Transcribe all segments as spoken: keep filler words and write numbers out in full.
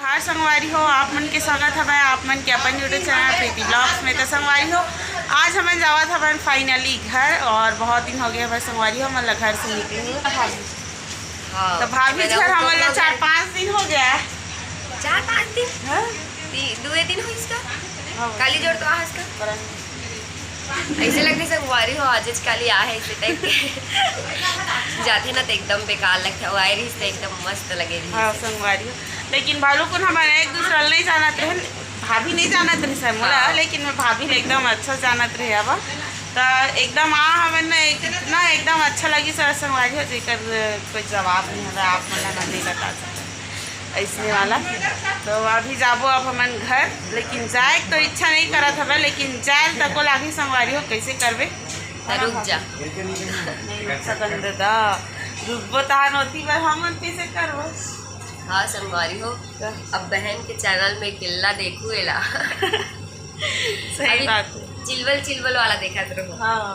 नमस्कार संगवारी हो, आप मन के स्वागत हवय आप मन के अपन YouTube चैनल प्रीति ब्लॉग्स में। तो संगवारी हो, आज हमन जावत हवन finally घर, और बहुत दिन हो गए हवय संगवारी हो, हमन ला घर से निकले हुए। हाँ, तो भाभी घर हमन ला चार पाँच दिन हो गया है। चार पाँच दिन? हाँ? ती-, दुए दिन हो इसका? हाँ। काली जोड़ तो आ इसका? बड़ा। ऐसे लगथे संगवारी हो, आज काली आ है, ऐसे टाइप के। जाथे ना तो एकदम बेकार लगथे, अउ आए रहिस तो एकदम मस्त लगे रहिस। हाँ, संगवारी हो। लेकिन बालू कुन हमन एक दूसरा ला नहीं जानत रहे, भाभी नहीं जानत रहे सर मोला, हाँ। लेकिन मैं भाभी ला एकदम अच्छा जानत रहे अब। तो एकदम आ हमन ना, एक, ना एकदम अच्छा लगिस संगवारी हो, जेकर कोई जवाब नहीं है, आप मन ला नहीं बता सकते। ऐसने वाला। तो अभी जाबो अब हमन घर, लेकिन जाए तो इच्छा नहीं करत हवे, लेकिन जाए तको लागही संगवारी हो, कैसे करबे? तो रुक जा। नहीं रुक सकन दादा, रुकबो तहान होती बर हमन कैसे करबो? हाँ संगवारी हो, तो अब बहन के चैनल में किल्ला देखू एला। सही अभी बात है। चिलवल चिलवल वाला देखत रहो। हाँ।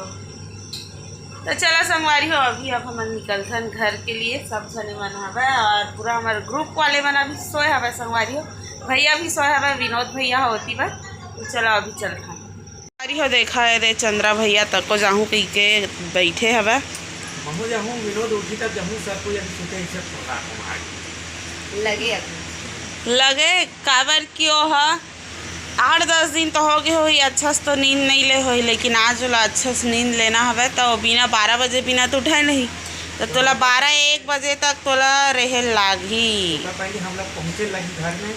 तो चला संगवारी हो, अभी अब हमन निकलथन घर के लिए, सब झने मन हवय और पूरा हमर ग्रुप वाले मन अभी सोए हवय संगवारी हो, भैया भी सोए हवय, विनोद भैया होती बा। तो चला अभी चलथन संगवारी हो। देखा है रे चंद्रा भैया तको जाहूँ कही के बैठे हवय। महू जाहूँ, विनोद उठी तब जाहूँ, सब कोई अभी सोचे इसे प्रोग्राम हमारे लगे अभी। लगे काबर क्यों ह आठ दस दिन तो हो गए होही, अच्छा से तो नींद नहीं ले होही, लेकिन आज ओला अच्छा से नींद लेना हवे, तो बिना बारह बजे बिना तो उठे नहीं, तो तोला बारह एक बजे तक तोला रहे लागही। ओकर पहले हम लोग पहुँचे लगी घर में,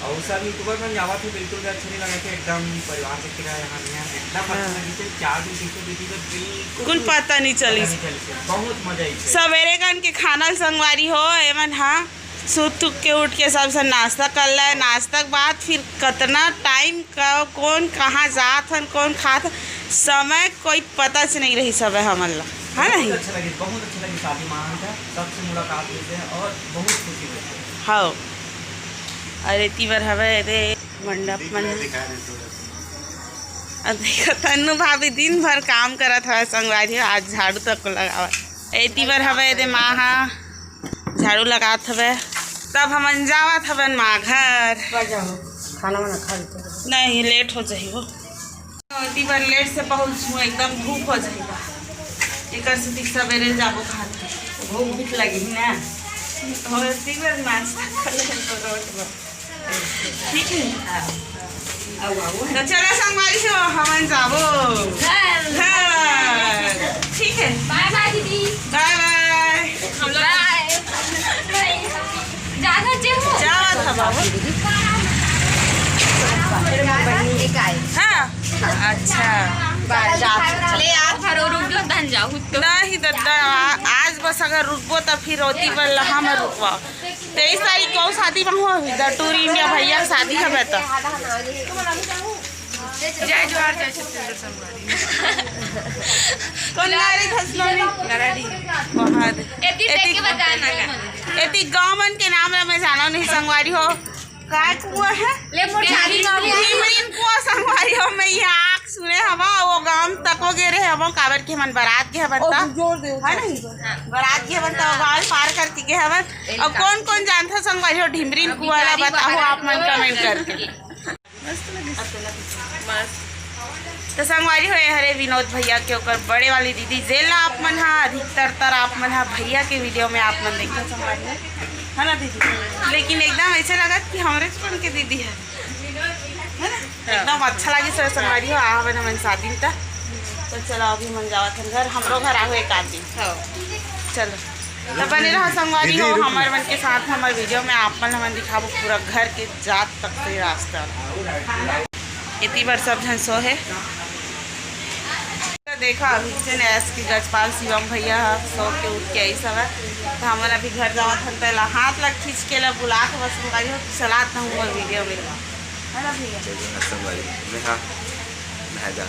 और सब यूट्यूबर मन जावत हे, बिल्कुल भी अच्छा नहीं लगा कि एकदम परिवार के किरा यहाँ नहीं है, एकदम अच्छा हाँ। लगी थे, चार दिन पीछे बीती तो बिल्कुल कुल भी पता नहीं चलिस। पता नहीं चलिस, बहुत मजा आई थे। सवेरे कन के खाना संगवारी हो, एमन हाँ सुत उठ के, उठ के सब से नाश्ता कर ले। नाश्ता के बाद फिर कतना टाइम का, कौन कहाँ जात हन, कौन खात हन, समय कोई पता से नहीं रही सब हमन ला, है बहुत नहीं? अच्छा लगे, बहुत अच्छा लगे शादी माहौल था, सबसे मुलाकात हुई थे और बहुत खुशी हुई थे। हाँ, अरे एती बर हवे रे मंडप मन। अब देखो तन्नू भाभी दिन भर काम करत हवे संगवारी, आज झाड़ू तक लगावत। एती बर हवे रे माँ हा झाड़ू लगात हवे, तब हमन जावत हवन माँ घर। खाना वाना खा लेते हैं। नहीं, लेट हो जाही वो। एती बर लेट से पहुँचहूँ, एकदम धूप हो जाही। एकर से दिख सवेरे जाबो खात। भूख भी लगी ना। तो एती बर नाश्ता कर ले तो रोट बर। ठीक है। तो चला संगवारी हो, हमन जाबो घर। घर। ठीक है। बाय बाय दीदी। बाय बाय। हम लोग बाय। ज्यादा जे हो। जावत ह बाबू। एक आए। हाँ। अच्छा। ले यार, भरो रुक जो, धन जाओ तो। नहीं दद्दा, आज बस अगर रुकबो तो फिर ओती बर लहा में रुकवा। तेईस तारीख को शादी में हो, इधर टूर इंडिया भैया के शादी हवे तो। जय जोहार, जय छत्तीसगढ़ संगवारी। कौन नारी खसलोनी? नरारी। बहुत। एती देख के एती, बताना का। एती गाँव मन के नाम ला मैं जानो नहीं संगवारी हो। काय कुआ है? ले मोर शादी में ढिमरीन कुआ संगवारी हो, मैं यहाँ आँख सुने हवा, वो गाँव तको गे रहे हवा, काबर के हमन बारात गे हवन ओ, ता। जोर दे, है जोर नहीं? दे। बारात गे हवन ता, वो गाँव पार करके गे हवन। और कौन कौन जानता संगवारी हो ढिमरीन कुआ ला, बताओ आप मन कमेंट करके। मस्त लगिस। मस्त। तो संगवारी हो, ये हरे विनोद भैया के ओकर बड़े वाली दीदी, जेला आप मन हा अधिकतर तर आप मन हा भैया के वीडियो में आप मन देखते संगवारी हो, है ना दीदी? लेकिन एकदम ऐसे लगत कि हमरे चुन के दीदी है, है ना? हाँ। एकदम अच्छा लगिस संगवारी हो, आ हवन हमन शादी में त। तो चलो अभी मन जावत हन घर, हमरो घर आहू एक आध दिन। हाँ। चलो। तो बने रहा संगवारी हो, दीदी, रुक। हमर मन के साथ हमर वीडियो में आप मन हमन दिखाबो पूरा घर के जात तक के रास्ता। एती बर सब झन सो हे। तो देखा अभी से नैस के गजपाल शिवम भैया ह सो के उठ के आई सब। तो हमन अभी घर जावत हन, पहला हाथ ला खींच के ला बुला के बस संगवारी हो, चलात ना हुआ वीडियो में, है ना भैया? संगवारी में हाँ, नहा जा।